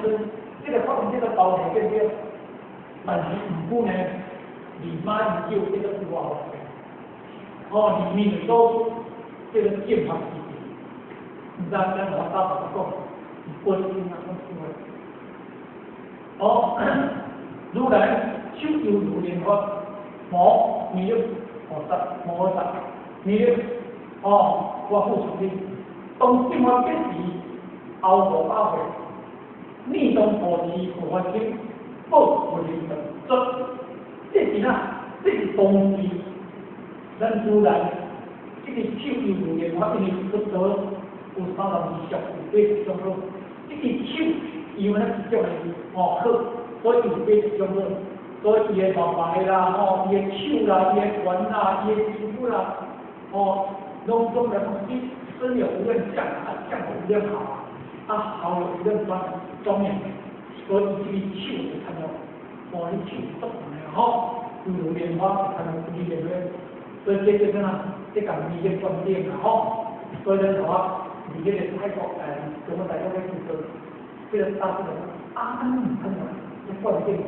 陣，這個發這個包皮對不對？但是毋過呢，離馬英九這個有偌哦，裡面都這個正法之地，毋知咱我大頭講，是本身啊，講出來。哦，如來手猶如蓮花，摩彌勒菩薩摩訶薩彌勒，哦，我復述你，當正法變時，後500歲，逆當護持佛法經，報佛靈等說，這是哪？這是當時咱如來這個手猶如蓮花，因為佛陀有32相，有80種好，這個手因為咱一種的哦好，所以有80種好，所以伊的頭髮啦，吼，伊的手啦，伊的拳啦，伊的衣服啦，哦，攏總來講，身有無量相，啊相有無量好，啊好有無量莊莊嚴，所以伊這個手就參像，哦，伊手足長的吼，猶如蓮花，參像伊蓮花，所以這叫啥？這共彌勒灌頂啦吼，所以咱頭啊，佇彼個泰國誒，中國大陸咧去做，這個大師就講啊，按呢毋通啊，這灌頂。